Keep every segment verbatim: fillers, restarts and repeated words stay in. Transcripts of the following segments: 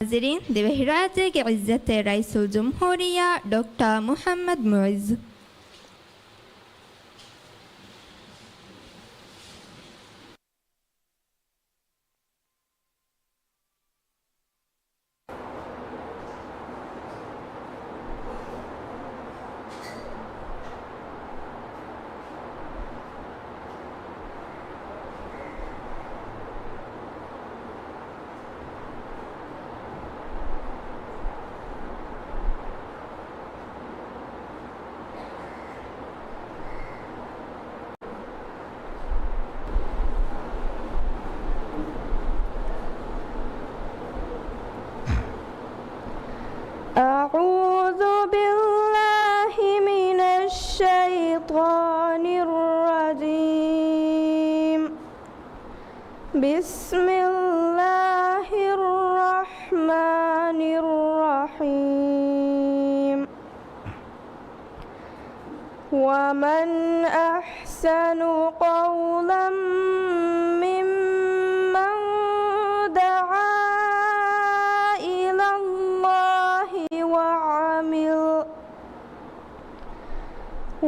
ޙާޟިރީން، ދިވެހިރާއްޖޭގެ ޢިއްޒަތްތެރި ރައީސުލްޖުމްހޫރިއްޔާ ޑޮކްޓަރ މުޙައްމަދު މުޢިއްޒު. أعوذ بالله من الشيطان الرجيم. بسم الله الرحمن الرحيم. ومن أحسن قولا ممن دعا إلى الله وعمل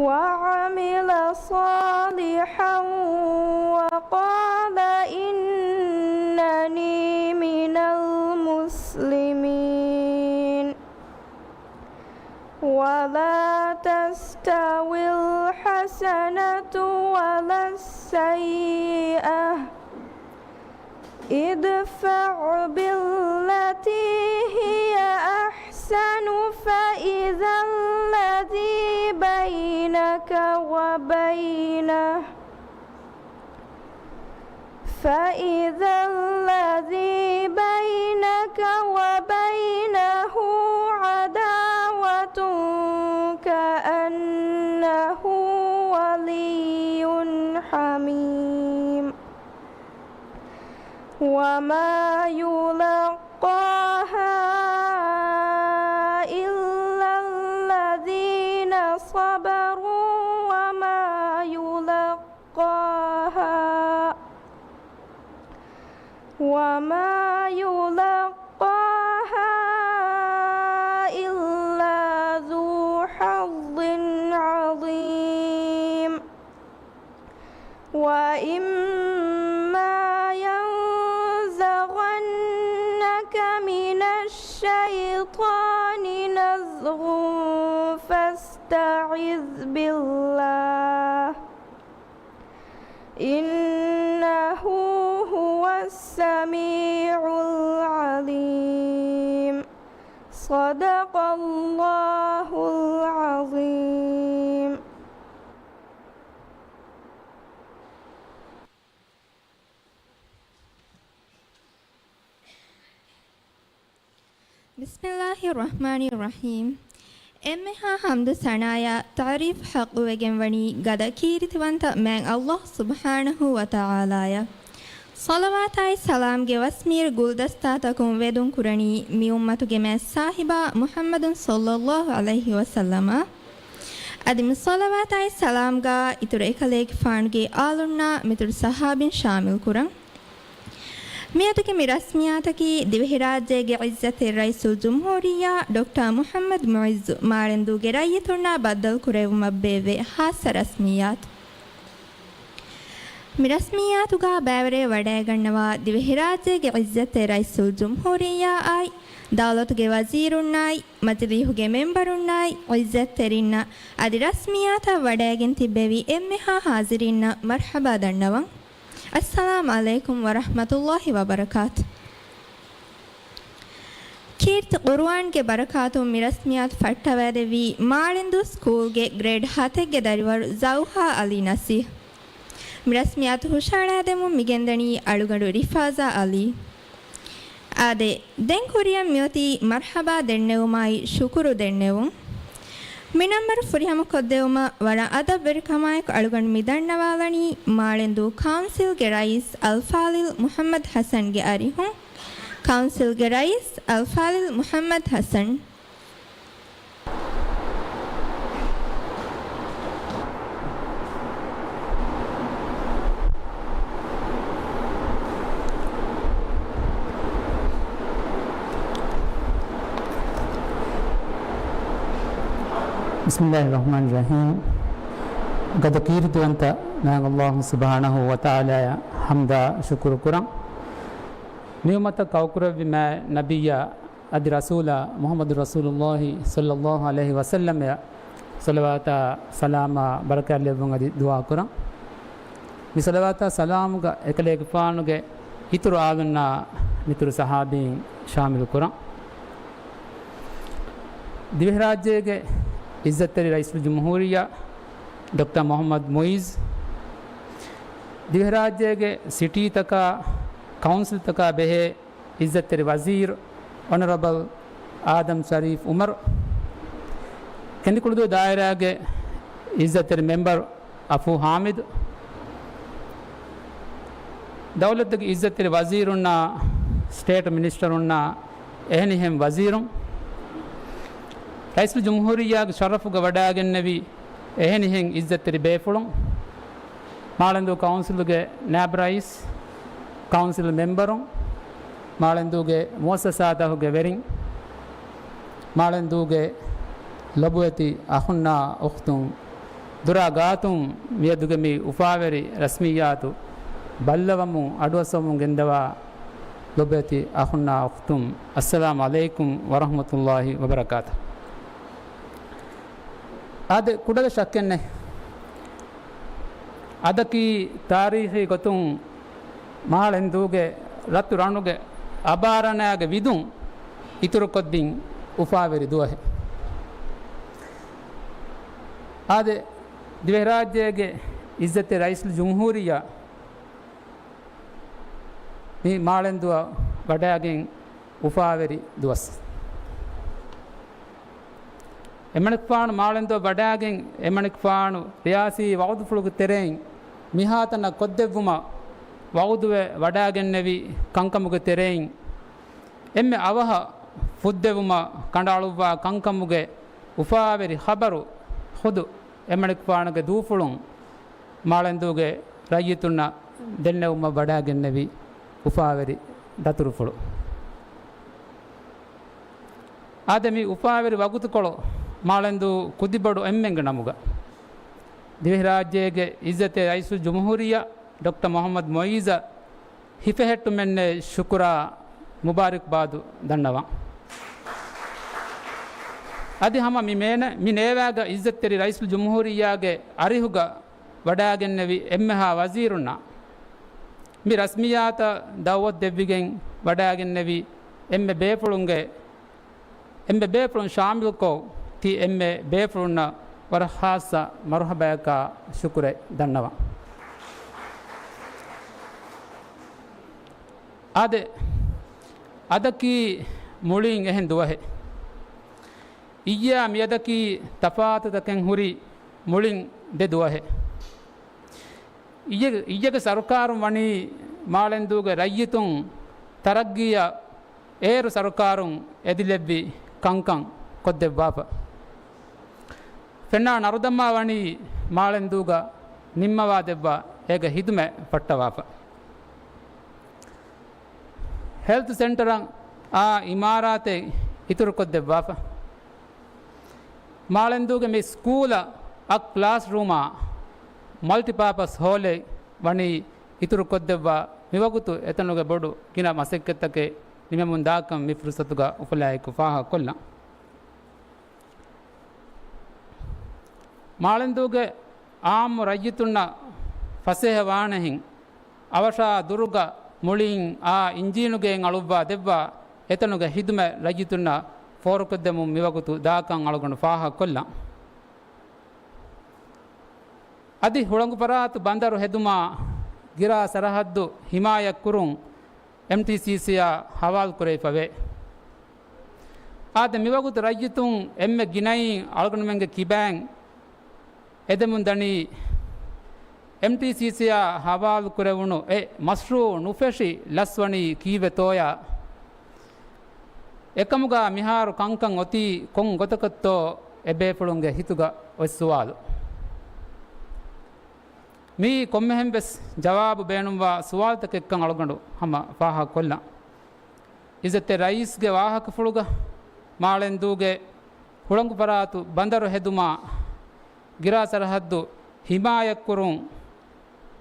وعمل صالحا وقال إنني من المسلمين. ولا تستوي الحسنة ولا السيئة، ادفع بالتي هي أحسن فإذا الذي بينك وبينه، فإذا الذي بينك وبينه عداوة كأنه ولي حميم. وما يلقاها إلا الذين صبروا وما يلقاها وما يلقاها إلا ذو حظ عظيم. وإما ينزغنك من الشيطان نزغ فاستعذ بالله، إنه هو السميع العليم. صدق الله العظيم. بسم الله الرحمن الرحيم. އެންމެހާ ޙަމްދު ސަނާޔާ ތަޢުރީފް ޙައްޤުވެގެން ވަނީ ގަދަ ކީރިތިވަންތަ މާތް ﷲ ސުބްޙާނަހޫ ވަތަޢާލާއަށް. ޞަލަވާތާއި ސަލާމްގެ ވަސްމީރު ގުލްދަސްތާތަކުން ވެދުން ކުރަނީ މި އުއްމަތުގެ މާތް ޞާޙިބާ މުޙައްމަދު ޞައްލައްލާހު ޢަލައިހި ވަސައްލަމަށް. އަދި މި ޞަލަވާތާއި ސަލާމްގާ އިތުރު އެކަލޭގެފާނުގެ އާލުންނާ މިތުރު ޞަޙާބީން ޝާމިލް ކުރަން. މިއަދުގެ މި ރަސްމިއްޔާތަކީ ދިވެހިރާއްޖޭގެ ޢިއްޒަތްތެރި ރައީސުލްޖުމްހޫރިއްޔާ ޑޮކްޓަރ މުޙައްމަދު މުޢިއްޒު މާޅެންދޫގެ ރައްޔިތުންނާ ބައްދަލުކުރެއްވުމަށް ބޭއްވޭ ޚާއްޞަ ރަސްމިއްޔާތު. މި ރަސްމިއްޔާތުގާ ބައިވެރިވެ ވަޑައިގަންނަވާ ދިވެހިރާއްޖޭގެ ޢިއްޒަތްތެރި ރައީސުލްޖުމްހޫރިއްޔާއާއި، ދައުލަތުގެ ވަޒީރުންނާއި، މަޖިލީހުގެ މެންބަރުންނާއި، ޢިއްޒަތްތެރިންނަށް އަދި ރަސްމިއްޔާތަށް ވަޑައިގެން ތިއްބެވި އެންމެހާ ޙާޟިރީންނަށް މަރްޙަބާ ދަންނަވަން. އައްސަލާމް ޢަލައިކުމް ވަރަޙްމަތުﷲ ވަބަރަކާތު. ކީރިތި ޤުރުއާންގެ ބަރަކާތުން މި ރަސްމިއްޔާތު ފައްޓަވައިދެއްވީ މާޅެންދޫ ސްކޫލްގެ ގްރޭޑް ހަތެއްގެ ދަރިވަރު ޒައުހާ ޢަލީ ނަސީޙް. މި ރަސްމިއްޔާތު ހުށަހަޅައިދެމުން މިގެންދަނީ އަޅުގަނޑު ރިފާޒާ ޢަލީ. އާދެ، ދެން ކުރިއަށް މިއޮތީ މަރްޙަބާ ދެންނެވުމާއި ޝުކުރު ދެންނެވުން. މި ނަންބަރު ފުރިހަމަކޮށްދެވުމަށް ވަރަށް އަދަބުވެރިކަމާއެކު އަޅުގަނޑު މި ދަންނަވާލަނީ މާޅެންދޫ ކައުންސިލްގެ ރައީސް އަލްފާޟިލް މުޙައްމަދު ޙަސަންގެ އަރިހުން. ކައުންސިލްގެ ރައީސް އަލްފާޟިލް މުޙައްމަދު ޙަސަން. ބިސްމިއްލާހި ރަޙްމާނި ރަޙީމް. ގަދަ ކީރިތިވަންތަ މާތް ﷲ ސުބްޙާނަހޫ ވަތަޢާލާއަށް ޙަމްދާ ޝުކުރު ކުރަން. މި އުއްމަތަށް ކައުކުރެއްވި މާތް ނަބިއްޔާ އަދި ރަސޫލާ މުޙައްމަދު ރަސޫލުﷲ ޞައްލަﷲ ޢަލައިހި ވަސައްލަމައަށް ޞަލަވާތާ ސަލާމާ ބަރަކާތް ލެއްވުން އަދި ދުޢާ ކުރަން. މި ޞަލަވާތާ ސަލާމުގަ އެކަލޭގެފާނުގެ އިތުރު އާލުންނާ މިތުރު ޞަޙާބީން ޝާމިލު ކުރަން. ދިވެހިރާއްޖޭގެ ޢިއްޒަތްތެރި ރައީސުލްޖުމްހޫރިއްޔާ ޑޮކްޓަރ މުޙައްމަދު މުޢިއްޒު، ދިވެހިރާއްޖޭގެ ސިޓީތަކާ، ކައުންސިލްތަކާ ބެހޭ ޢިއްޒަތްތެރި ވަޒީރު އޮނަރަބަލް އާދަމް ޝަރީފް ޢުމަރު، ކެނދިކުޅުދޫ ދާއިރާގެ ޢިއްޒަތްތެރި މެމްބަރު އަފޫ ޙާމިދު، ދައުލަތުގެ ޢިއްޒަތްތެރި ވަޒީރުންނާ، ސްޓޭޓް މިނިސްޓަރުންނާ، އެހެނިހެން ވަޒީރުން، ރައީސުލްޖުމްހޫރިއްޔާގެ ޝަރަފުގަ ވަޑައިގެންނެވި އެހެނިހެން ޢިއްޒަތްތެރި ބޭފުޅުން، މާޅެންދޫ ކައުންސިލުގެ ނާއިބު ރައީސް، ކައުންސިލް މެމްބަރުން، މާޅެންދޫގެ މުއައްސަސާތަކުގެ ވެރިން، މާޅެންދޫގެ ލޮބުވެތި އަޚުންނާ އުޚްތުން، ދުރާ ގާތުން މިއަދުގެ މި އުފާވެރި ރަސްމިއްޔާތު ބައްލަވަމުން އަޑުއައްސަވަމުން ގެންދަވާ ލޮބުވެތި އަޚުންނާ އުޚްތުން، އައްސަލާމު ޢަލައިކުމް ވަރަޙްމަތުﷲ ވަބަރަކާތުހު. އާދެ، ކުޑަވެސް ޝައްކެއް ނެތް. އަދަކީ ތާރީޚީ ގޮތުން މާޅެންދޫގެ ރަތު ރަނުގެ އަބާރަނާގެ ވިދުން އިތުރުކޮށްދިން އުފާވެރި ދުވަހެއް. އާދެ، ދިވެހިރާއްޖޭގެ ޢިއްޒަތްތެރި ރައީސުލްޖުމްހޫރިއްޔާ މި މާޅެންދުއަށް ވަޑައިގެން އުފާވެރި ދުވަސް. އެމަނިކުފާނު މާޅެންދުއަށް ވަޑައިގެން، އެމަނިކުފާނު ރިޔާސީ ވަޢުދުފުޅުގެ ތެރެއިން މިހާތަނަށް ކޮށްދެއްވުމަށް ވަޢުދުވެ ވަޑައިގެންނެވި ކަންކަމުގެ ތެރެއިން އެންމެ އަވަހަށް ފުއްދެވުމަށް ކަނޑައަޅުއްވާ ކަންކަމުގެ އުފާވެރި ޚަބަރު ޚުދު އެމަނިކުފާނުގެ ދޫފުޅުން މާޅެންދޫގެ ރައްޔިތުންނަށް ދެންނެވުމަށް ވަޑައިގެންނެވި އުފާވެރި ދަތުރުފުޅު. އާދެ، މި އުފާވެރި ވަގުތުކޮޅު މާޅެންދޫ ކުދިބޮޑު އެންމެންގެ ނަމުގަ ދިވެހިރާއްޖޭގެ ޢިއްޒަތްތެރި ރައީސުލްޖުމްހޫރިއްޔާ ޑޮކްޓަރ މުޙައްމަދު މުޢިއްޒަށް ހިފެހެއްޓުމެއްނެތް ޝުކުރާ މުބާރިކުބާދު ދަންނަވަން. އަދި ހަމަ މި މޭނަ-، މި ނޭވާގަ ޢިއްޒަތްތެރި ރައީސުލްޖުމްހޫރިއްޔާގެ އަރިހުގަ ވަޑައިގެންނެވި އެންމެހާ ވަޒީރުންނަށް މި ރަސްމިއްޔާތަށް ދަޢުވަތު ދެއްވިގެން ވަޑައިގެންނެވި އެންމެ ބޭފުޅުންގެ، އެންމެ ބޭފުޅުން ޝާމިލުކޮށް، ތި އެންމެ ބޭފުޅުންނަށް ވަރަށް ޚާއްޞަ މަރުޙަބާއަކާ ޝުކުރެއް ދަންނަވަން. އާދެ، އަދަކީ މުޅިން އެހެން ދުވަހެއް. އިއްޔާ މިއަދަކީ ތަފާތުތަކެއް ހުރި މުޅިން ދެ ދުވަހެއް. އިއްޔެ-، އިއްޔެގެ ސަރުކާރުން ވަނީ މާޅެންދޫގެ ރައްޔިތުން ތަރައްގީއަށް އޭރު ސަރުކާރުން އެދިލެއްވި ކަންކަން ކޮށްދެއްވާފަ. ފެންނާ ނަރުދަމާ ވަނީ މާޅެންދޫގަ ނިންމަވާ ދެއްވާ އޭގެ ހިދުމަތް ފައްޓަވާފަ. ހެލްތު ސެންޓަރަށް އާ އިމާރާތެއް އިތުރުކޮށްދެއްވާފަ. މާޅެންދޫގެ މި ސްކޫލަށް އަށް ކްލާސްރޫމާ މަލްޓިޕާޕަސް ހޯލެއް ވަނީ އިތުރުކޮށްދެއްވާ، މިވަގުތު އެތަނުގެ ބޮޑު ގިނަ މަސައްކަތްތަކެއް ނިމެމުން ދާކަން މި ފުރުސަތުގަ އުފަލާއެކު ފާހަގަކޮށްލަން. މާޅެންދޫގެ އާއްމު ރައްޔިތުންނަށް ފަސޭހަ ވާނެހެން، އަވަށާ ދުރުގަ މުޅިން އާ އިންޖީނުގެއިން އަޅުއްވާ ދެއްވާ، އެތަނުގެ ހިދުމަތް ރައްޔިތުންނަށް ފޯރުކޮށްދެމުން މިވަގުތު ދާކަން އަޅުގަނޑު ފާހަގަކޮށްލަން. އަދި ހުޅަނގުފަރާތު ބަނދަރު ހެދުމާ ގިރާ ސަރަހައްދު ހިމާޔަތްކުރުން އެމްޓީސީސީއާ ހަވާލުކުރެވިފަވޭ. އާދެ، މިވަގުތު ރައްޔިތުން އެންމެ ގިނައިން އަޅުގަނޑުމެންގެ ކިބައިން އެދެމުން ދަނީ، އެމްޓީސީސީއާ ހަވާލުކުރެވުނު އެ މަޝްރޫއު ނުފެށި ލަސްވަނީ ކީއްވެތޯޔާ؟ އެކަމުގަ މިހާރު ކަންކަން އޮތީ ކޮން ގޮތަކަށްތޯ އެބޭފުޅުންގެ ހިތުގަ އޮތް ސުވާލު. މިއީ ކޮންމެހެން ވެސް ޖަވާބު ބޭނުންވާ ސުވާލުތަކެއްކަން އަޅުގަނޑު ހަމަ ފާހަގަކޮށްލަން. އިއްޒަތްތެރި ރައީސްގެ ވާހަކަފުޅުގަ މާޅެންދޫގެ ހުޅަނގު ފަރާތު ބަނދަރު ހެދުމާ، ގިރާ ސަރަހައްދު ހިމާޔަތްކުރުން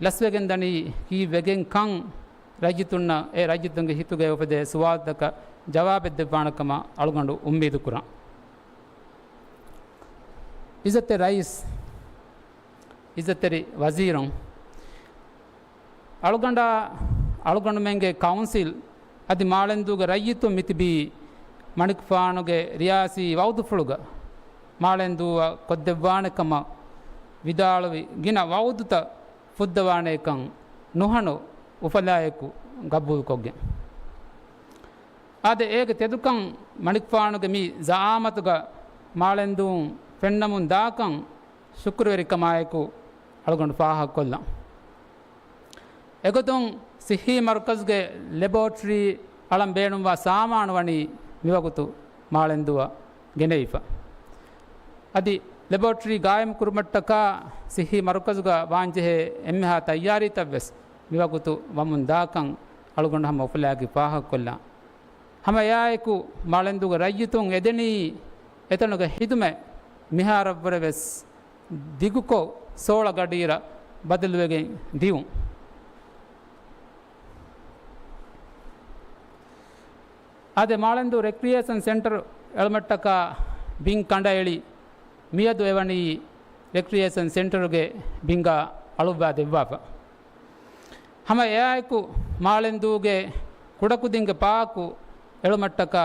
ލަސްވެގެން ދަނީ ކީއްވެގެން ކަން ރައްޔިތުންނަށް، އެ ރައްޔިތުންގެ ހިތުގައި އުފެދޭ ސުވާލުތަކަށް ޖަވާބެއް ދެއްވާނެ ކަމަށް އަޅުގަނޑު އުއްމީދު ކުރަން. އިއްޒަތްތެރި ރައީސް، އިއްޒަތްތެރި ވަޒީރުން، އަޅުގަނޑާ، އަޅުގަނޑުމެންގެ ކައުންސިލް އަދި މާޅެންދޫގެ ރައްޔިތުން މިތިބީ މަނިކުފާނުގެ ރިޔާސީ ވައުދުފުޅުގަ މާޅެންދޫއަށް ކޮށްދެއްވާނެ ކަމަށް ވިދާޅުވި ގިނަ ވައުދުތައް ފުއްދަވާނޭކަން ނުހަނު އުފަލާއެކު ގަބޫލުކޮށްގެން. އާދެ، އޭގެ ތެދުކަން މަނިކުފާނުގެ މި ޒައާމަތުގަ މާޅެންދޫން ފެންނަމުން ދާކަން ޝުކުރުވެރިކަމާއެކު އަޅުގަނޑު ފާހަގަކޮށްލަން. އެގޮތުން ސިއްހީ މަރުކަޒުގެ ލެބޯޓްރީ އަޅަން ބޭނުންވާ ސާމާނު ވަނީ މިވަގުތު މާޅެންދޫއަށް ގެނެވިފަ. އަދި ލެބޯޓްރީ ގާއިމުކުރުމަށްޓަކާ ސިއްހީ މަރުކަޒުގަ ވާންޖެހޭ އެންމެހާ ތައްޔާރީތައްވެސް މިވަގުތު ވަމުން ދާކަން އަޅުގަނޑު ހަމަ އުފަލާގެ ފާހަގަކޮށްލާ. ހަމަ އެއާއެކު މާޅެންދޫގެ ރައްޔިތުން އެދެނީ އެތަނުގެ ހިދުމަތް މިހާރަށްވުރެވެސް ދިގުކޮށް ސޯޅަ ގަޑިއިރަށް ބަދަލުވެގެން ދިއުން. އާދެ، މާޅެންދޫ ރެކްރިއޭޝަން ސެންޓަރު އެޅުމަށްޓަކާ ބިން ކަނޑައެޅި މިއަދު އެވަނީ ރެކްރިއޭޝަން ސެންޓަރުގެ ބިންގާ އަޅުއްވާ ދެއްވާފަ. ހަމަ އެއާއެކު މާޅެންދޫގެ ކުޑަކުދިންގެ ޕާކު އެޅުމަށްޓަކާ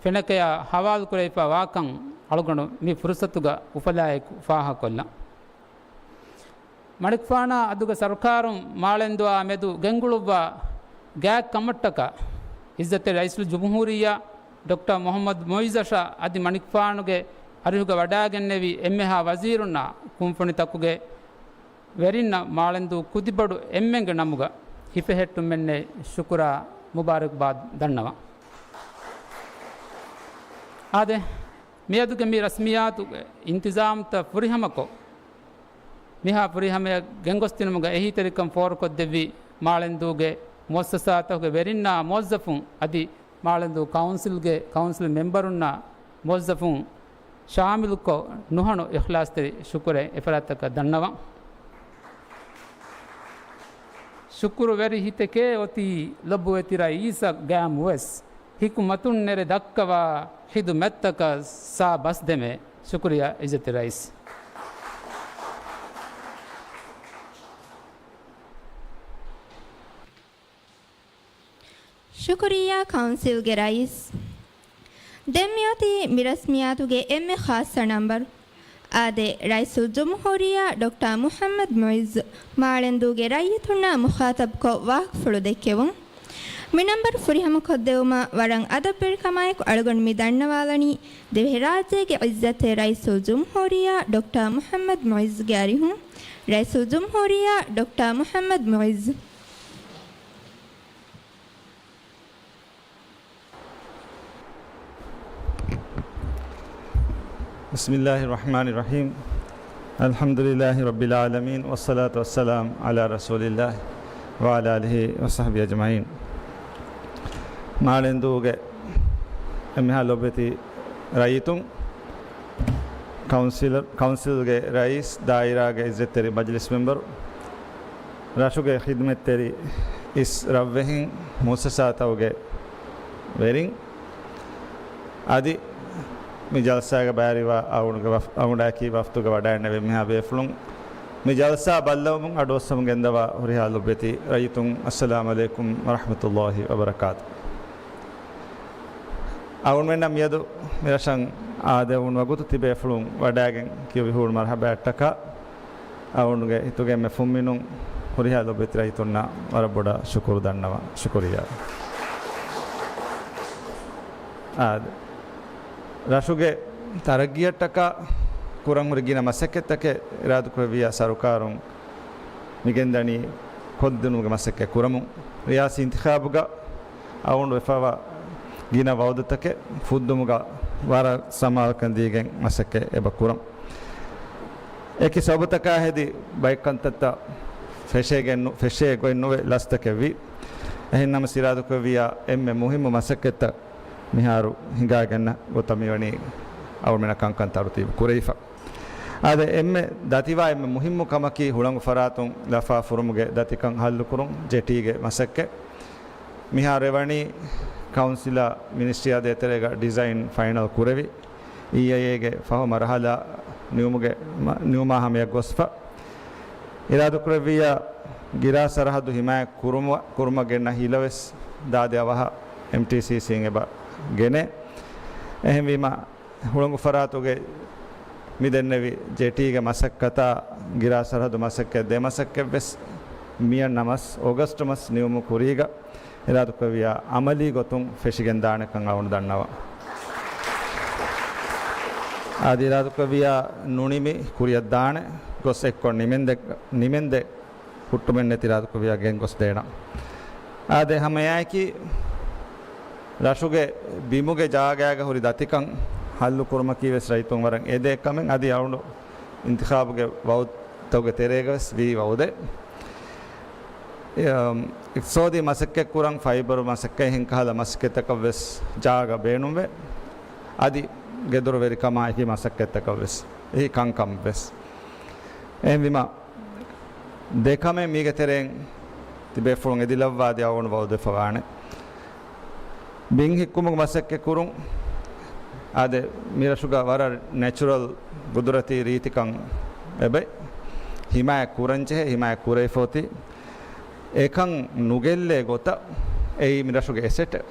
ފެނަކަޔާ ހަވާލުކުރެވިފަ ވާކަން އަޅުގަނޑު މި ފުރުސަތުގަ އުފަލާއެކު ފާހަގަކޮށްލަން. މަނިކުފާނާ އަދުގެ ސަރުކާރުން މާޅެންދުއާ މެދު ގެންގުޅުއްވާ ގާތް ކަމަށްޓަކާ، އިއްޒަތްތެރި ރައީސުލްޖުމްހޫރިއްޔާ ޑޮކްޓަރ މުޙައްމަދު މުޢިއްޒަށާ އަދި މަނިކުފާނުގެ އަރިހުގަ ވަޑާގެންނެވި އެންމެހާ ވަޒީރުންނާ ކުންފުނިތަކުގެ ވެރިންނަށް މާޅެންދޫ ކުދިބޮޑު އެންމެންގެ ނަމުގަ ހިފެހެއްޓުމެއްނެތް ޝުކުރާ މުބާރަކްބާދް ދަންނަވަން. އާދެ، މިއަދުގެ މި ރަސްމިއްޔާތުގެ އިންތިޒާމްތައް ފުރިހަމަކޮށް، މިހާ ފުރިހަމަޔަށް ގެންގޮސްދިނުމުގަ އެހީތެރިކަން ފޯރުކޮށްދެއްވި މާޅެންދޫގެ މުއައްސަސާތަކުގެ ވެރިންނާ މުވައްޒަފުން އަދި މާޅެންދޫ ކައުންސިލްގެ ކައުންސިލް މެމްބަރުންނާ މުވައްޒަފުން ޝާމިލުކޮށް، ނުހަނު އިޚްލާޞްތެރި ޝުކުރެއް އެފަރާތަކަށް ދަންނަވަން. ޝުކުރުވެރި ހިތެކޭ އޮތީ ލޮބުވެތި ރައީސަށް ގައިމުވެސް، ހިކުމަތުން ނެރެ ދައްކަވާ ޚިދުމަތްތަކަށް ސާބަސް ދެމޭ. ޝުކުރިއްޔާ އިއްޒަތްތެރި ރައީސް. ޝުކުރިއްޔާ ކައުންސިލްގެ ރައީސް. ދެން މިއޮތީ މި ރަސްމިއްޔާތުގެ އެންމެ ޚާއްޞަ ނަންބަރު. އާދެ، ރައީސުލްޖުމްހޫރިއްޔާ ޑޮކްޓަރ މުޙައްމަދު މުޢިއްޒު މާޅެންދޫގެ ރައްޔިތުންނާ މުޚާޠަބުކޮށް ވާހަކަފުޅު ދެއްކެވުން. މި ނަންބަރު ފުރިހަމަކޮށްދެވުމަށް ވަރަށް އަދަބުވެރިކަމާއެކު އަޅުގަނޑު މި ދަންނަވާލަނީ ދިވެހިރާއްޖޭގެ އިއްޒަތްތެރި ރައީސުލްޖުމްހޫރިއްޔާ ޑޮކްޓަރ މުޙައްމަދު މުޢިއްޒުގެ އަރިހުން. ރައީސުލްޖުމްހޫރިއްޔާ ޑޮކްޓަރ މުޙައްމަދު މުޢިއްޒު. بسم الله الرحمن الرحيم. الحمد لله رب العالمين، والصلاة والسلام على رسول الله وعلى آله وصحبه أجمعين. މާޅެންދޫގެ އެންމެހާ ލޮބުވެތި ރައްޔިތުން، ކައުންސިލަރ، ކައުންސިލްގެ ރައީސް، ދާއިރާގެ އިއްޒަތްތެރި މަޖިލިސް މެމްބަރު، ރަށުގެ ޚިދުމަތްތެރި އިސް ރަށްވެހިން، މުއައްސަސާތަކުގެ ވެރިން، އަދި މި ޖަލްސާގަ ބައިވެރިވާ އަޅުގަނޑުގެ ވަފް، އަޅުގަނޑާއެކީ ވަފްދުގަ ވަޑައިންނެވި މިހާ ބޭފުޅުން، މި ޖަލްސާ ބައްލަވަމުން އަޑުއައްސަމުން ގެންދަވާ ހުރިހާ ލޮބުވެތި ރައްޔިތުން، އައްސަލާމު ޢަލައިކުމް ވަރަޙްމަތުﷲ ވަބަރަކާތު. އަޅުގަނޑުމެންނަށް މިއަދު މިރަށަށް އާދެވުނު ވަގުތު ތިބޭފުޅުން ވަޑައިގެން ކިޔުވި ހޫނު މަރުޙަބާއަށްޓަކާ، އަޅުގަނޑުގެ ހިތުގެ އެންމެ ފުންމިނުން ހުރިހާ ލޮބުވެތި ރައްޔިތުންނަށް ވަރަށް ބޮޑަށް ޝުކުރު ދަންނަވަން. ޝުކުރިއްޔާ. އާދެ، ރަށުގެ ތަރައްގީއަށްޓަކާ ކުރަން ހުރި ގިނަ މަސައްކަތްތަކެއް އިރާދަކުރެއްވިއްޔާ ސަރުކާރުން މިގެންދަނީ ކޮށްދިނުމުގެ މަސައްކަތް ކުރަމުން. ރިޔާސީ އިންތިޚާބުގަ އަޅުގަނޑު ވެފަވާ ގިނަ ވައުދުތަކެއް ފުއްދުމުގަ ވަރަށް ސަމާލުކަން ދީގެން މަސައްކަތް އެބަ ކުރަން. އެކި ސަބަބުތަކާ ހެދި ބައެއް ކަންތައްތައް ފެށޭގެން ނު، ފެށޭ ގޮތް ނުވެ ލަސްތަކެއް ވި. އެހެން ނަމަ ސިރާދުކުރެއްވިއްޔާ އެންމެ މުހިއްމު މަސައްކަތްތައް މިހާރު ހިނގާގެންނަ ގޮތަށް މިވަނީ އަޅުމެންނަށް ކަންކަން ތަރުތީބު ކުރެވިފަ. އާދެ، އެންމެ ދަތިވާ އެންމެ މުހިއްމު ކަމަކީ ހުޅަނގު ފަރާތުން ލަފާ ފުރުމުގެ ދަތިކަން ހައްލުކުރުން، ޖެޓީގެ މަސައްކަތް. މިހާރު އެވަނީ ކައުންސިލާ މިނިސްޓްރީއާ ދޭތެރޭގަ ޑިޒައިން ފައިނަލް ކުރެވި، އީއައިއޭގެ ފަހު މަރުހަލާ ނިމުމުގެ، ނިމުމާ ހަމަޔަށް ގޮސްފަ. އިރާދަކުރެއްވިއްޔާ، ގިރާ ސަރަހައްދު ހިމާޔަތް ކުރުމަށް، ކުރުމަށް ގެންނަ ހިލަ ވެސް ދާދި އަވަހަށް އެމްޓީސީސީން އެބަ ގެނޭ. އެހެންވީމަ، ހުޅަނގު ފަރާތުގެ މި ދެންނެވި ޖެޓީގެ މަސައްކަތާ، ގިރާ ސަރަހައްދު މަސައްކަތް ދެ މަސައްކަތް ވެސް މިއަންނަ މަސް، އޮގަސްޓް މަސް ނިމުމު ކުރީގަ، އިރާދަކުރެއްވިއްޔާ އަމަލީ ގޮތުން ފެށިގެންދާނެކަން އަޅުގަނޑު ދަންނަވަން. އަދި އިރާދަކުރެއްވިއްޔާ ނުނިމި ކުރިއަށްދާނެ ގޮސް އެއްކޮށް ނިމެންދެ، ނިމެންދެ ހުއްޓުމެއްނެތި އިރާދަކުރެއްވިއްޔާ ގެންގޮސްދޭނަން. އާދެ، ހަމައެއާއެކީ ރަށުގެ ބިމުގެ ޖާގައިގަ ހުރި ދަތިކަން ހައްލު ކުރުމަކީ ވެސް ރައްޔިތުން ވަރަށް އެދޭ ކަމެއް. އަދި އަޅުގަނޑު އިންތިޚާބުގެ ވައުދުތަކުގެ ތެރޭގަ ވެސް ވީ ވައުދެއް. އެ، އިޤްތިޞާދީ މަސައްކަތްކުރަން، ފައިބަރު މަސައްކަތް ހެންކަހަލަ މަސައްކަތްތަކަށް ވެސް ޖާގަ ބޭނުންވޭ. އަދި ގެދޮރުވެރިކަމާ އެކި މަސައްކަތްތަކަށް ވެސް އެހި ކަންކަން ވެސް. އެހެންވީމަ، ދެ ކަމެއް މީގެ ތެރެއިން ތިބޭފުޅުން އެދިލައްވާ އަދި އަޅުގަނޑު ވައުދުވެފަ ވާނެ. ބިން ހިއްކުމުގެ މަސައްކަތް ކުރުން. އާދެ، މިރަށުގަ ވަރަށް ނެޗުރަލް ގުދުރަތީ ރީތިކަން އެބައި. ހިމާޔަތް ކުރަންޖެހޭ، ހިމާޔަތް ކުރެވިފަ އޮތީ. އެކަން ނުގެއްލޭ ގޮތަށް އެއީ މިރަށުގެ އެސެޓެއް.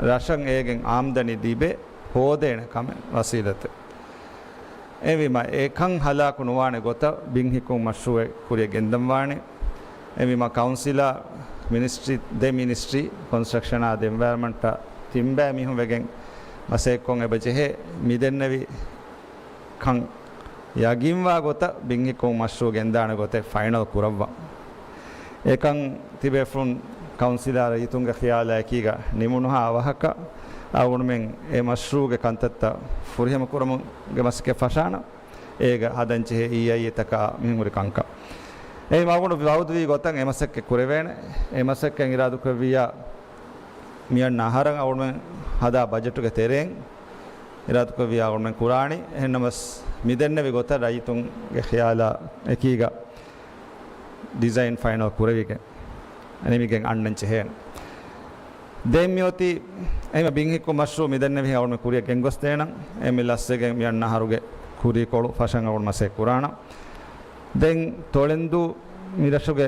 ރަށަށް އޭގެން އާމްދަނީ ލިބޭ، ހޯދޭނެ ކަމެއް، ވަސީލަތެއް. އެހެންވީމަ، އެކަން ހަލާކު ނުވާނެ ގޮތަށް ބިން ހިއްކުމުގެ މަޝްރޫއެއް ކުރިއަށް ގެންދަންވާނެ. އެހެންވީމަ، ކައުންސިލާ މިނިސްޓްރީ، ދެ މިނިސްޓްރީ، ކޮންސްޓްރަކްޝަނާ އަދި އެންވަޔަރަންމަންޓާ ތިން ބައި މީހުން ވެގެން މަސައްކަތްކޮށް އެބަ ޖެހޭ މި ދެންނެވި ކަން ޔަގީންވާ ގޮތަށް ބިން ހިއްކުމުގެ މަޝްރޫއު ގެންދާނެ ގޮތެއް ފައިނަލް ކުރައްވަން. އެކަން ތިބޭފުޅުން ކައުންސިލާ ރައްޔިތުންގެ ޚިޔާލާ އެކީގަ ނިމުނުހާ އަވަހަކަށް އަޅުގަނޑުމެން އެ މަޝްރޫއުގެ ކަންތައްތައް ފުރިހަމަ ކުރަމުގެ މަސައްކަތް ފަށާނަން. އޭގަ ހަދަންޖެހޭ އީއައިއޭތަކާ މިހެން ހުރި ކަންކަން. އެހެން އަޅުގަނޑު ވައުދުވީ ގޮތަށް އެ މަސައްކަތް ކުރެވޭނެ. އެ މަސައްކަތް އިރާދަކުރެއްވިއްޔާ މިއަންނަ އަހަރަށް އަޅުގަނޑުމެން ހަދާ ބަޖެޓުގެ ތެރެއިން އިރާދަކުރެއްވިއްޔާ އަޅުގަނޑުމެން ކުރާނީ. އެހެންނަމަސް މި ދެންނެވި ގޮތަށް ރައްޔިތުންގެ ޚިޔާލާ އެކީގަ ޑިޒައިން ފައިނަލް ކުރެވިގެން ނިމިގެން އަންނަން ޖެހޭނެ. ދެން މިއޮތީ އެހެން ބިން ހިއްކުމުގެ މަޝްރޫއު މި ދެންނެވިހެން އަޅުގަނޑު ކުރިއަށް ގެންގޮސްދޭނަން. އެ މި ލަސްވެގެން މި އަންނަ އަހަރުގެ ކުރީކޮޅު ފަށަން އަޅުގަނޑު މަސައްކަތް ކުރާނަން. ދެން ތޮޅެންދޫ މިރަށުގެ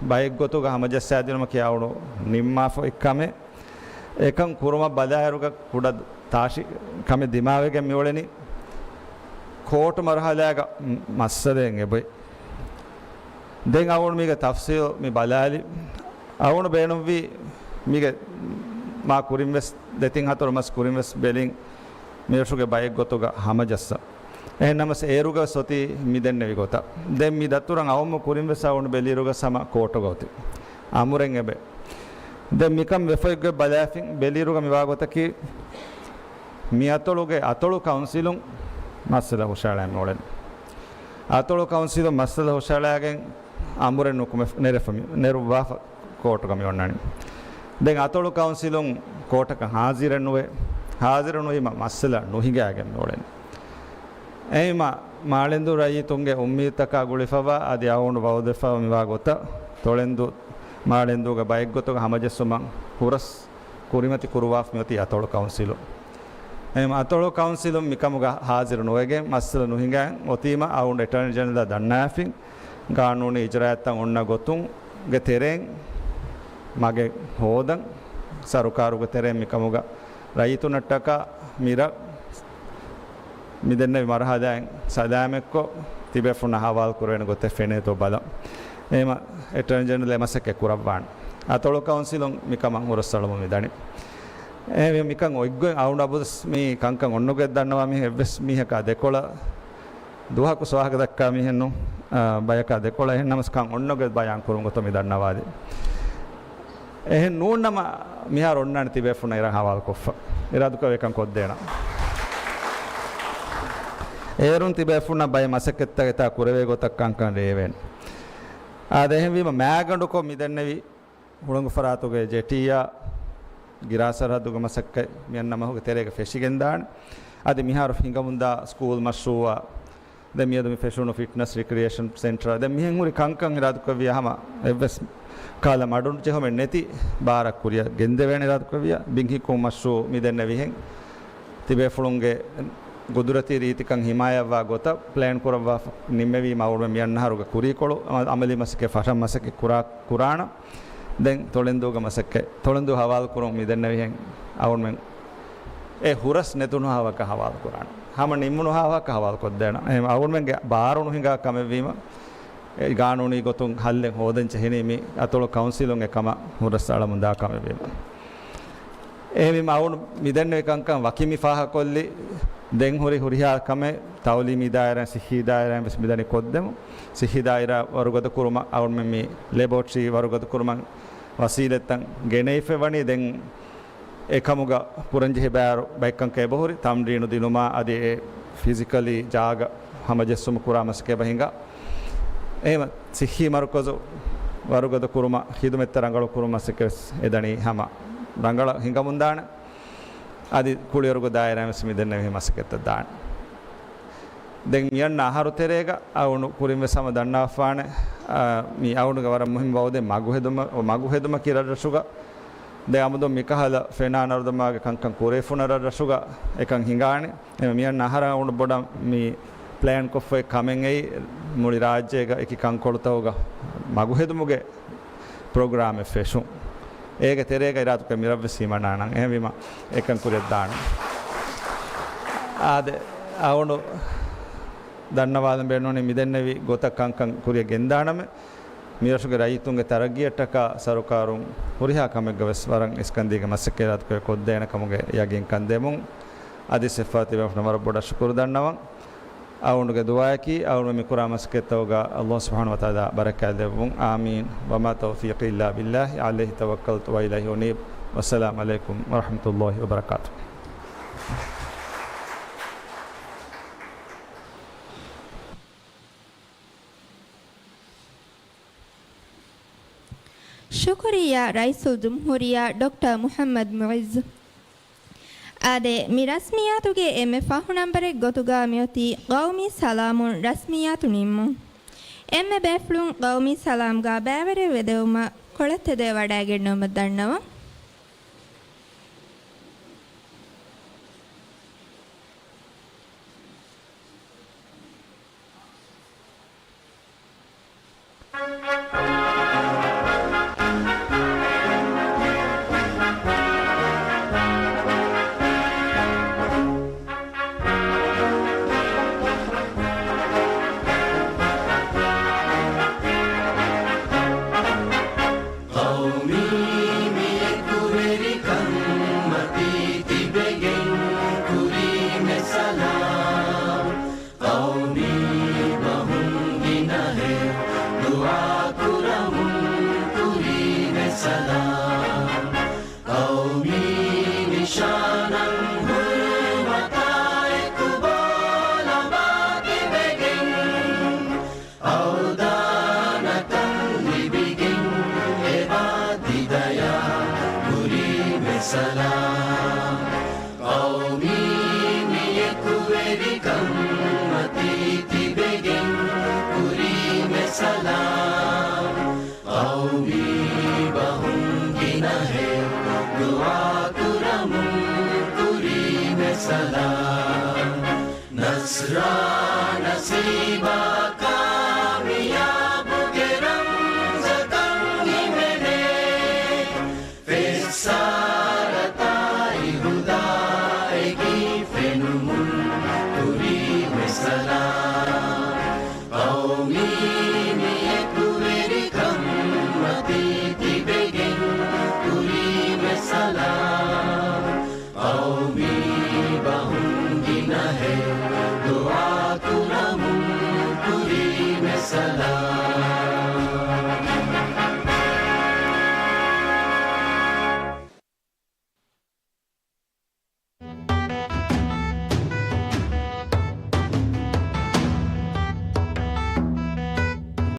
ބައެއްގޮތުގަ ހަމަޖައްސާދިނުމަކީ އަޅުގަނޑު ނިންމާފަ އޮތް ކަމެއް. އެކަން ކުރުމަށް ބަލާއިރުގަ ކުޑަ ތާށި ކަމެއް ދިމާވެގެން މިއުޅެނީ ކޯޓު މަރުހަލާގަ މައްސަލައެއް އެބައޮތް. ދެން އަޅުގަނޑު މީގެ ތަފްސީލް މި ބަލާލި. އަޅުގަނޑު ބޭނުންވީ މީގެ މާ ކުރިން ވެސް ދެތިން ހަތަރު މަސް ކުރިން ވެސް ބެލިން މިރަށުގެ ބައެއްގޮތުގަ ހަމަޖައްސަން. އެހެންނަމަސް އޭރުގަ ވެސް އޮތީ މި ދެންނެވި ގޮތަށް. ދެން މި ދަތުރަށް އައުމު ކުރިން ވެސް އަޅުގަނޑު ބެލިއިރުގަ ހަމަ ކޯޓުގަ އޮތީ. އަމުރެއް އެބައޮތް. ދެން މިކަން ވެފައިގޮތް ބަލާފިން ބެލިއިރުގަ މިވާ ގޮތަކީ، މި އަތޮޅުގެ އަތޮޅު ކައުންސިލުން މައްސަލަ ހުށައަޅައި މިއުޅެނީ. އަތޮޅު ކައުންސިލުން މައްސަލަ ހުށައަޅައިގެން އަމުރެއް ނުކުމެ ނެރެފަ މި، ނެރުއްވާފަ ކޯޓުގަ މި އޮންނަނީ. ދެން އަތޮޅު ކައުންސިލުން ކޯޓަކަށް ހާޒިރެއް ނުވޭ. ހާޒިރު ނުވީމަ މައްސަލަ ނުހިނގާގެން މިއުޅެނީ. އެހެންވީމަ މާޅެންދޫ ރައްޔިތުންގެ އުއްމީދުތަކާ ގުޅިފަވާ އަދި އަޅުގަނޑު ވައުދުވެފަ މިވާ ގޮތަށް ތޮޅެންދޫ މާޅެންދޫގެ ބައެއްގޮތުގަ ހަމަޖެއްސުމަށް ހުރަސް ކުރިމަތި ކުރުވާފަ މިއޮތީ އަތޮޅު ކައުންސިލުން. އެހެން އަތޮޅު ކައުންސިލުން މިކަމުގަ ހާޒިރު ނުވެގެން މައްސަލަ ނުހިނގާ އޮތީމަ އަޅުގަނޑު އެޓާނީ ޖެނެރަލްއާ ދަންނަވާފިން ގާނޫނީ އިޖްރާއަތްތައް އޮންނަ ގޮތުންގެ ތެރެއިން މަގެއް ހޯދަން ސަރުކާރުގެ ތެރެއިން މިކަމުގަ ރައްޔިތުންނަށްޓަކާ މިރަށް މިދެންނެވި މަރުހަލާއިން ސަލާމަތްކޮށް، ތިބޭފުޅުންނާ ހަވާލު ކުރެވޭނެ ގޮތެއް ފެނޭތޯ ބަލަން. އެހެންވީމަ އެޓާނީ ޖެނެރަލް އެ މަސައްކަތް ކުރައްވާނެ. އަތޮޅު ކައުންސިލުން މިކަމަށް ހުރަސްއަޅަމުން މިދަނީ. އެހެންވީމަ މިކަން އޮތްގޮތް އަޅުގަނޑު އަބަދުވެސް މި ކަންކަން އޮންނަ ގޮތް ދަންނަވާ މީހެއް އެއްވެސް މީހަކާ ދެކޮޅަށް ދުވަހަކު ސުވާހަކަ ދައްކާ މީހެއް ނޫން، އާ، ބަޔަކާ ދެކޮޅަށް. އެހެންނަމަސް ކަން އޮންނަ ގޮތް ބަޔާން ކުރުން ގޮތަށް މި ދަންނަވާލީ. އެހެން ނޫންނަމަ މިހާރު އޮންނާނެ ތިބޭފުންނަށް އިރަށް ހަވާލުކޮށްފަ. އިރާދަކުރެއްވިއްޔާ އެކަން ކޮށްދޭނަން. އޭރުން ތިބޭފުންނަށް ބައެއް މަސައްކަތްތައް އެތާ ކުރެވޭ ގޮތަށް ކަންކަން ރޭވޭނެ. އާދެ، އެހެންވީމަ މާގަނޑުކޮށް މިދެންނެވި ހުޅަނގު ފަރާތުގެ ޖެޓީއާ ގިރާ ސަރަހައްދުގެ މަސައްކަތް މިއަންނަ މަހުގެ ތެރޭގަ ފެށިގެންދާނެ. އަދި މިހާރު ހިނގަމުންދާ ސްކޫލް މަޝްރޫއަށް، ދެން މިއަދު މި ފެށުނު ފިޓްނަސް ރިކްރިއޭޝަން ސެންޓަރ، ދެން މިހެން ހުރި ކަންކަން އިރާދަކުރެއްވިޔާ ހަމަ އެއްވެސް ކަހަލަ މަޑުން ޖެހުމެއް ނެތި ބާރަށް ކުރިއަށް ގެންދެވޭނެ އިރާދަކުރެއްވިޔާ، ބިން ހިއްކުން މަޝްރޫއު މި ދެންނެވިހެން ތިބޭފުޅުންގެ ގުދުރަތީ ރީތިކަން ހިމާޔަތްވާ ގޮތަށް ޕްލޭން ކުރައްވާ ނިންމެވީމަ އަޅުގަނޑުމެން މިއަންނަ އަހަރުގަ ކުރީކޮޅު އަމަލީ މަސައްކަތް ފަށަން މަސައްކަތް ކުރާ، ކުރާނަ. ދެން ތޮޅެންދޫގެ މަސައްކަތް، ތޮޅެންދޫ ހަވާލު ކުރުން މި ދެންނެވިހެން އަޅުގަނޑުމެން އެ ހުރަސް ނެތުނު ހާވަކަށް ހަވާލު ކުރާނަ. ހަމަ ނިންމުނު ހާވަކަށް ހަވާލު ކޮށްދޭނަ. އެހެން އަޅުގަނޑުމެންގެ ބާރު ނުހިނގާ ކަމެއްވީމަ، އެ ގާނޫނީ ގޮތުން ހައްލެއް ހޯދަން ޖެހެނީ މި އަތޮޅު ކައުންސިލުން އެ ކަމަށް ހުރަސް އަޅަމުންދާ ކަމެއްވީމަ. އެހެންވީމަ އަޅުގަނޑު މި ދެންނެވި ކަންކަން ވަކި މި ފާހަގަކޮށްލި، ދެން ހުރި ހުރިހާ ކަމެއް ތައުލީމީ ދާއިރާއިން ސިއްހީ ދާއިރާއިން ވެސް މިދަނީ ކޮށްދެމު. ސިއްހީ ދާއިރާ ވަރުގަދަ ކުރުމަށް އަޅުގަނޑުމެން މި ލެބޯޓްރީ ވަރުގަދަ ކުރުމަށް ވަސީލަތްތައް ގެނެވިފައި ވަނީ. ދެން އެކަމުގަ ކުރަންޖެހި ބާރު ބައެއްކަންކަން އެބަހުރި، ތަމްރީނު ދިނުމާ އަދި އެ ފިޒިކަލީ ޖާގަ ހަމަޖެއްސުމަށް ކުރާ މަސައްކަތް އެބަ ހިނގާ. އެހެން ސިއްހީ މަރުކަޒު ވަރުގަދަ ކުރުމަށް ޚިދުމަތްތައް ރަނގަޅު ކުރުމަށް މަސައްކަތް ވެސް އެދަނީ ހަމަ ރަނގަޅަށް ހިނގަމުންދާނެ. އަދި ކުޅިވަރުގެ ދާއިރާ ވެސް މި ދެންނެވި މަސައްކަތްތައް ދާނެ. ދެން މިއަންނަ އަހަރު ތެރޭގަ އަޅުގަނޑު ކުރިން ވެސް ހަމަ ދަންނަވާފާނެ، އާ، މި އަޅުގަނޑުގެ ވަރަށް މުހިންމު ވައުދެއް މަގު ހެދުމަ-، މަގު ހެދުމަކީ ރަށްރަށުގަ. ދެން އަމުދު މިކަހަލަ ފެނާ ނަރުދަމާގެ ކަންކަން ކުރެވިފަ ހުންނަ ރަށްރަށުގަ އެކަން ހިނގާނެ. އެހެން މިއަންނަ އަހަރަށް އަޅުގަނޑު ބޮޑަށް މި ޕްލޭން ކޮށްފައި ކަމެއް އެއީ މުޅި ރާއްޖޭގަ އެކި ކަންކޮޅުތަކުގަ މަގު ހެދުމުގެ ޕްރޮގްރާމެއް ފެށުން. އޭގެ ތެރޭގަ އިރާދަކުރެ މިރަށްވެސް ހިމަނާނަން. އެހެންވީމަ އެކަން ކުރިއަށް ދާނަން. އާދެ، އަޅުގަނޑު ދަންނަވާލަން ބޭނުންވަނީ މިދެންނެވި ގޮތަށް ކަންކަން ކުރިއަށް ގެންދާނަމޭ. މިރަށުގެ ރައްޔިތުންގެ ތަރައްގީއަށްޓަކާ ސަރުކާރުން ހުރިހާ ކަމެއްގަ ވެސް ވަރަށް އިސްކަންދީގެ މަސައްކަތް އިރާދަކުރެ ކޮށްދޭނެ ކަމުގެ ޔަގީންކަން ދެމުން. އަދި އެއްފަހަރު ތިބޭފުޅުންނަށް ވަރަށް ބޮޑަށް ޝުކުރު ދަންނަވަން. އަޅުގަނޑުގެ ދުޢާއަކީ، އަޅުގަނޑު މި ކުރާ މަސައްކަތްތަކުގަ ﷲ ސުބްޙާނަހޫ ވަތަޢާލާ ބަރަކާތް ލެއްވުން. އާމީން. وما توفيقي إلا بالله، عليه توكلت وإليه أنيب. والسلام عليكم ورحمة الله وبركاته. ޝުކުރިއްޔާ ރައީސުލްޖުމްހޫރިއްޔާ ޑޮކްޓަރ މުޙައްމަދު މުޢިއްޒު. އާދެ، މި ރަސްމިއްޔާތުގެ އެންމެ ފަހު ނަންބަރެއް ގޮތުގަ މިއޮތީ ޤައުމީ ސަލާމުން ރަސްމިއްޔާތު ނިންމުން. އެންމެ ބޭފުޅުން ޤައުމީ ސަލާމްގަ ބައިވެރިވެ ދެވުމަށް ކޮޅަށް ތެދުވެ ވަޑައިގެންނެވުމަށް ދަންނަވަން. ޤައުމީ މި އެކުވެރިކަން މަތީ ތިބެގެން ކުރީމެ ސަލާމް. ޤައުމީ ބަހުން ގިނަހެއް ދުޢާ ކުރަމުން ކުރީމެ ސަލާމް. ޤައުމީ ނިޝާނަށް ހުރުމަތާ އެކު ބޯލަމާ ތިބެގެން އަވަދާން ކަން ލިބިގެން އެބާ ދިދަޔާ ކުރީމެ ސަލާމް. ޤައުމީ މި އެކުވެރިކަން މަތީ ތިބެގެން ކުރީމެ ސަލާމް. ޤައުމީ ބަހުން ގިނަހެއް ދުޢާ ކުރަމުން ކުރީމެ ސަލާމް. ނަޞްރާ ނަސީބާ